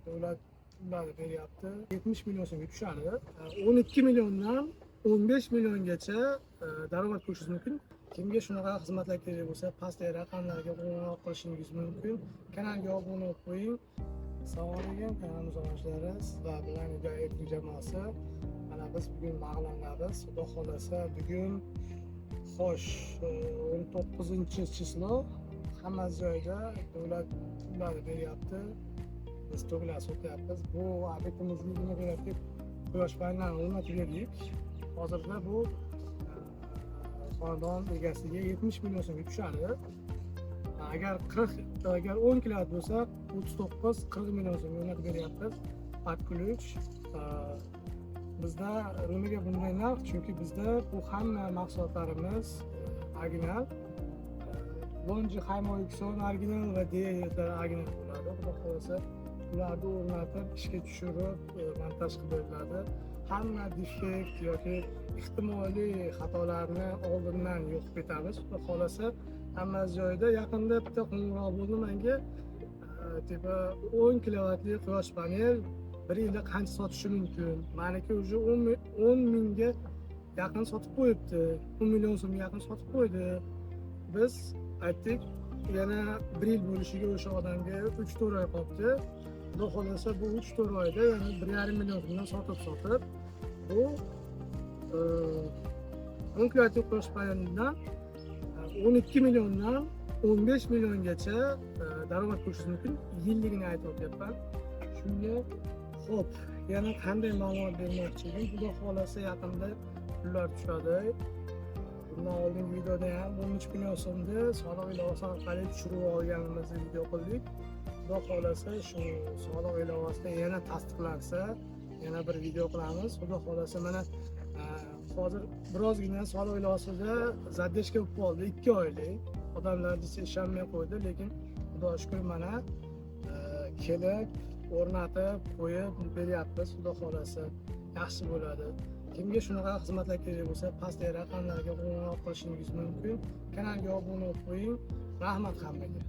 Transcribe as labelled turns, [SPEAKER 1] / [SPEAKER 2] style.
[SPEAKER 1] Davlat pullarni beryapti. 70 million so'mga tushadi. 12 milliondan 15 milliongacha daromad ko'rishingiz mumkin. Kimga shunaqa xizmatlar kerak bo'lsa, pastdagi raqamlarga qo'ng'iroq qilishingiz mumkin. Kanalga obuna bo'lib qo'ying. Assalomu alaykum, kanalimiz obunachilari. Sizlar bilan Hidoyat jamoasi. Mana biz bugun Marg'ilondamiz. Xudo xohlasa, bugun, xo'sh, 19-число, hamma joyda davlat pullari beryapti. Biz toklar sotyapmiz. Bu obyektimizga nima beryapti? Quyosh panellarini o'rnatib berdik. Hozirda bu xonadon egasiga 70 million so'mga tushadi. Agar 40, agar 10 kilovat bo'lsa, 39-40 million so'mga o'rnatib beryapmiz. Под ключ. Bizda nimaga bunday narx? Chunki bizda bu hamma mahsulotlarimiz original. Longi Haimo X10 original va Deye original bo'ladi. Xudo xohlasa, ularni o'rnatib, ishga tushirib, montaj qilib beriladi. Hamma defekt yoki ehtimoliy xatolarni oldindan yo'q qilib ketamiz. Xudo xohlasa, hammasi joyida. Yaqinda bitta qo'ng'iroq bo'ldi menga. Типа 10 kilovatli quyosh panel bir yilda qancha sotishi mumkin? Maniki уже 10 mingga yaqin sotib qo'yibdi. 10 million so'mga yaqin sotib qo'ydi. Biz aytdik, yana bir yil bo'lishiga o'sha odamga 3-4 oy qolibdi. Xudo xohlasa, bu 3-4 oyda yana 1,5 million so'mdan sotib bu 10 kilovatli quyosh panelidan 12 milliondan 15 milliongacha daromad ko'rishingiz mumkin. Yilligini aytib o'tyapman. Shunga, xo'p, yana qanday ma'lumot bermoqchi edim? Xudo xohlasa, yaqinda pullar tushadi. Bundan oldingi videoda ham 13 million so'mni soliq ilovasi orqali tushirib olganimizni video qildik. Xudo xohlasa, shu soliq ilovasida yana tasdiqlansa, yana bir video qilamiz. Xudo xohlasa, mana hozir birozgina soliq ilovasida задержка bo'lib qoldi, 2 oylik. Odamlar desa ishonmay qo'ydi, lekin Xudoga shukur, mana kelib, o'rnatib, qo'yib beryapmiz. Xudo xohlasa, yaxshi bo'ladi. Kimga shunaqa xizmatlar kerak bo'lsa, pastdagi raqamlarga qo'ng'iroq qilishingiz mumkin. Kanalga obuna bo'lib qo'ying. Rahmat hammaga.